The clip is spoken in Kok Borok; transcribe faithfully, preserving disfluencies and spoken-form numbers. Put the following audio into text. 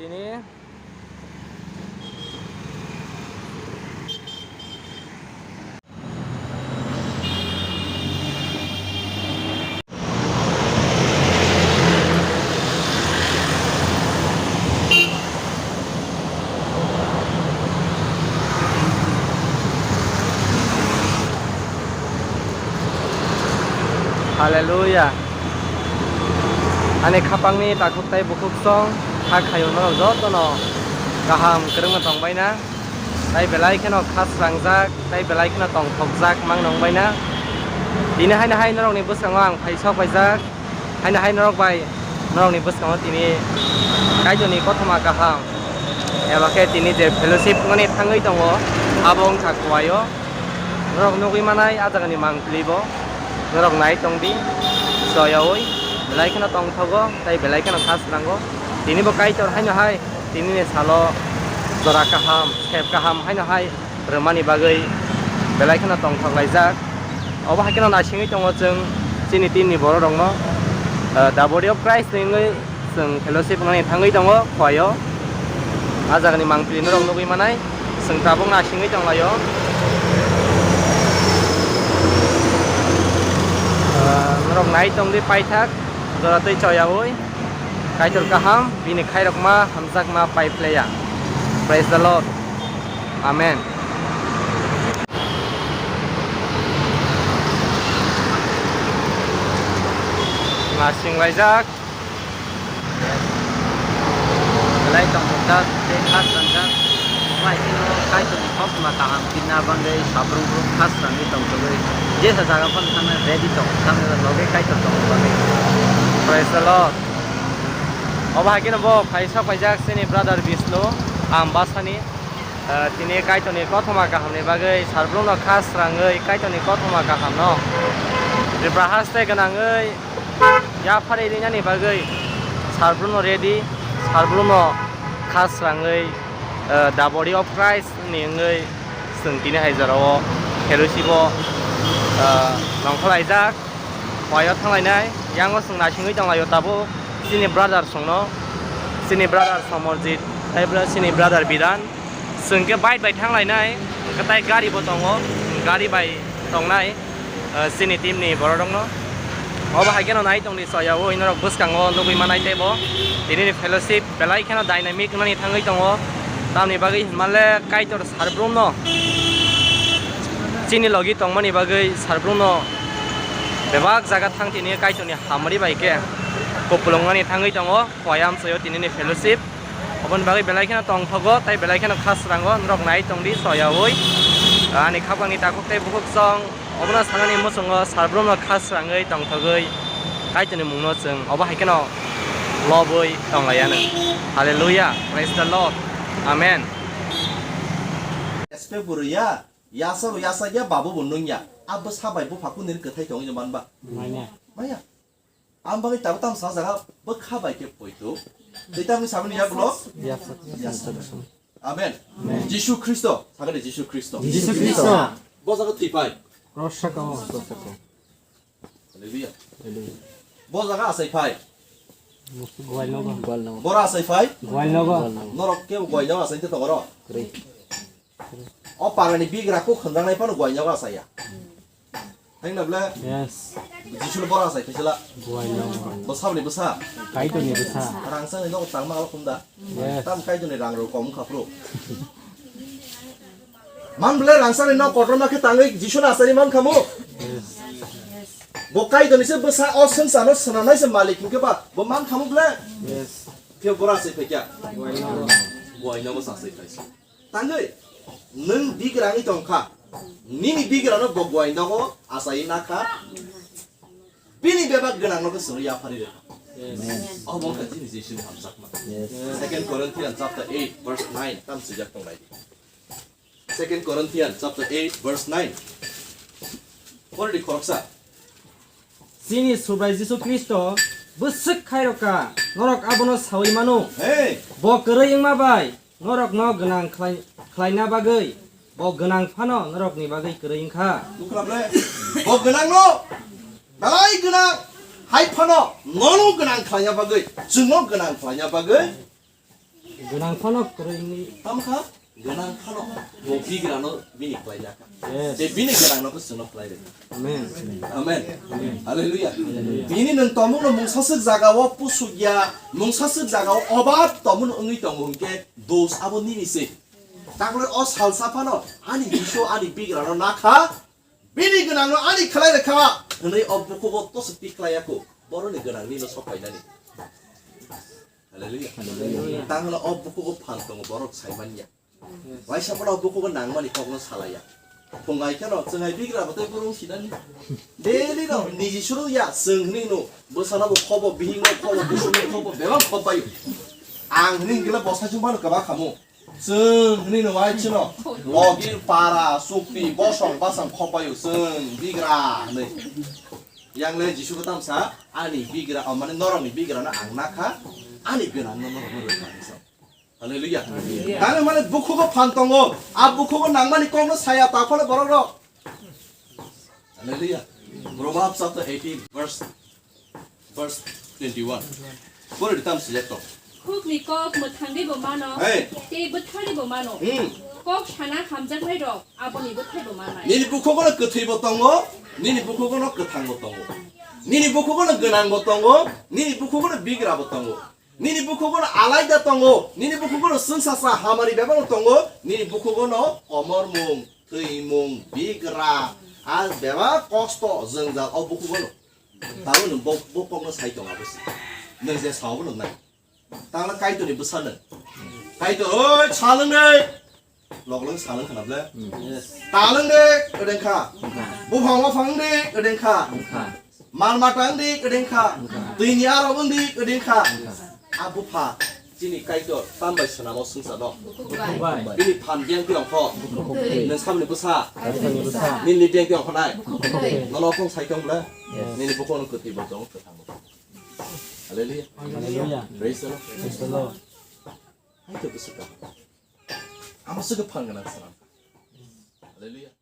Tini Haleluya. Ani khapangni takhuk tei bukhuk song, ha khayo norok jotono kaham kwrwngno tongbaina, tei belai kheno khasrangjak, tei belai kheno tongthokjak mang nongbaina. Tini haino hai norokni bwskango ang phaisok paijak, haino hai norok bai norokni bwskango tini Kaitorni kothoma kaham, eba khe tini je fellowship wngmani thangwi tongo, abo wngkha kuaio. Norok nugwi manai ah jagani mangpili bo. Norok nai tong di, choyaui, belai kheno tongthogo, tei belai kheno kha swnango. Tini bo Kaitor haino hai, tini ni salo jora kaham, sep kaham haino hai rwmani bagwi belai kheno tongthok laijak. Obo hai kheno naisingwi tongo chwng chini team ni borok rokno, ah, The Body of Christ ni wngwi chwng fellowship wngnani thangwi tongo Khowai o. Ah jagani mangpili norok nugwi manai, chwng tabuk naisingwi tonglaio. Ah, norok nai tongdi paithak, jora twi choyaui. Kaitor kaham, bini khairokma, hamjakma pai phlaiya. Praise the Lord. Amen. Naising laijak. Belai tongthokjak tei khasrangjak. Omo hai kheno Kaitorni koktwma kaham kinna bagwi sabrung brum khasrangwi tongthogwi jesa jaga phano thangna ready tong, thangna loge Kaitor tongna bagwi. Praise the Lord. Obo hai kheno bo phaisa paijak chini brother Bishnu Ambasani. Ah, tini Kaitorni kothoma kahamni bagwi sarbrono kha srangwi Kaitorni kothoma kahamno Tripura haste gwnangwi yapharwi rinani bagwi sarbrono ready, sarbrono kha srangwi, ah, The Body of Christ ni wngwi chwng tini hai jorao fellowship o, ah, nongkhor laijak. Phaio thanglainai, yango chwng naisingwi tonglaio tabuk chini brother songno, chini brother Somorjit, tei bwrwi chini brother Bidan. Chwng khe bike bai thanglainai, hwnkhe tai gari bo tongo, gari bai tongnai, eh, chini team ni borok rokno. Obo hai kheno nai tongdi choya o, inorok bwskango nugwi manai tei bo tini ni fellowship belai kheno dynamic wngnani thangwi tongo. Tamni bagwi hinmale Kaitor sarbrum no chini logi tongmani bagwi sarbrum no bebak jaga thang tini Kaitor ni hamari bai khe kupulung wngnani thangwi tongo. Phaio amchaio tini ni fellowship. Oboni bagwi belai kheno tongthogo, tei belai kheno kha srango, norok nai tongdi soyaui. Ani khapangni takhuk tei bukhuk chong, obono sanani muchungo sarbrono kha srangwi tongthogwi Kaitorni mungno chwng obo hai kheno lobwi tonglaianw. Hallelujah, praise the Lord, amen. Respect bo rwya, yasa bo yasa ya, babu bo nungya, a bwsa bai bupha kuni kwthai tongwi manba. Manya. Maya. Ang bagwi tabuk tamo sa jaga bwkha bai khe poito. Tei tamni saboni yagulo? Yes, sir. Yes, sir. Amen. Amen. Jisu Khristo, sakani Jisu Khristo. Jisu Khristo. Bo jaga thwi phai. Cross sakao. Hallelujah. Hallelujah. Bo jaga asai phai. Gwal nogo. Gwal nogo. Bora asai phai. Gwal nogo. Norok ke gwal nogo asai te tongoro. Kwrwi. O parani bigra kuk khwnjaknai phano gwai nogo asaiya. Thangna ble? Yes. Jisu le bora asai phaisala. Gwai nogo. Bo saboni bwsa? Kaitorni bwsa. Rangchakni nogo tangma alo khumda? Yes. Tam Kaitorni rang rok kom kha phuru. Man ble rangchakni nok kotorma khe tangwi Jisu no asai man khamu? Yes. Bo Kaitorni se bwsa o swngcharno swnamnai se malik hinkhe ba bo man khamu ble? Yes. Khe bora asai phaikya? Gwai nogo. Gwai nogo sa asai phaisa. Tangwi, nwng bigrangwi tongkha, nini bigrano bo gwai nogo achai nakha, bini bebak gwnangno khe chwngno yapharwi rwkha. Amen. Obo wngkha chini Jisuni hamjakma. Yes. Second Corinthians chapter eight verse nine tam swijak tongnai. Second Corinthians chapter eight verse nine. Poridi khoroksa. Chini Subrai Jisu Khristo bwswk khairokha, norok abono saui mano. Hey! Bo kwrwi wngma bai norokno gwnang khlai-, khlaina bagwi bo gwnang phano norokni bagwi kwrwi wngkha. Bo gwnangno belai gwnang hai phano nono gwnang khlaina bagwi, chwngno gwnang khlaina bagwi Gwnang phano kwrwi wngwi. Tamo kha? Gwnang phano bo bigrano bini khlai ya kha. Yes. Tei bini gwnangno khe chwngno khlai rw kha. Amen. Amen. Hallelujah. Hallelujah. Bini nwng tongmungno mungsaswk jagao pusuk ya, mungsaswk jagao obab tongmung wngwi tongo hwnkhe dos abo nini se. Takle o salsa phano ani Jisu ani bigrano nakha, bini gwnangno ani khlai rw kha hwnwi o bukhugo tosok tikhlai ya kho. Boroni gwnang nino sok painani. Hallelujah. Hallelujah. Tangla o bukhugo phan tongo borok sai manya. Waisa phano o bukhugo nangmani kokno salaya. Phungai kheno chwngai bigra bo tei burung sinani. Daily no niji suru ya chwng hwnwi no bwsano bo khobo bihikno khobo busukno khobo bebak khob baio. Ang hwnwi hwnkhe bosa chwng phano kwbak khamu. Chwng hwnwi no wai chwno logi para sukti bosong basang khob baio chwng bigra hwnwi. Yang le Jisu bo tamsa ani bigra o mane norokni bigrano ang nakha ani gwnangno norokno rwkha hwnwi sa. Hallelujah. Hallelujah. Tangwi mani bukhugo phan tongo. A bukhugo nangmani kokno saya ta phano borok rok. Hallelujah. Proverbs chapter eighteen verse, verse twenty-one. Pori di tam sijak to. Khukni kok mwthangwi bo mano, hey, tei bwtharwi bo mano. Hmm. Kok sana hamjaknai rok aboni bwthai bo manai. Nini bukhugo no kwthwi bo tongo, nini bukhugo no kwthang bo tongo. Nini bukhugo no gwnang bo tongo, nini bukhugo no bigra bo tongo. Nini bukhugo no alaida tongo, nini bukhugo no chwngsasa hamari bebak no tongo, nini bukhugo no komormung, thwimung, bigra, a bebak kosto, jwngjal o bukhugo no. Tabo nwng bo, bo kokno sai tong abo se. Nwng je sao bo nwng nai. Tangla Kaitorni bwsa nwng. Kaitor, oi, salwng de. Lok lok salwng khna ble. Yes. Talwng de, odeng kha. Buphang waphang de, odeng kha. Mal mata wng di, kwdeng kha. Twi ni arok wng di, kwdeng kha. A bupha, chini Kaitor, tam bai swnamo swngchar no. Bukhuk bai. Bini phan biyang twi ongkho. Bukhuk bai. Nwng samni bwsa. Kaitorni bwsa. Nini biyang twi ongkho nai. Bukhuk bai. Nono kong sai tong bwle. Yes. Nini bukhuk nwng kwtwi bo tongo, kwthang bo tongo. Hallelujah. Hallelujah. Praise the Lord. Praise the Lord. Hai to bwswk ka. Amo swk phan gwnang swnam. Hallelujah.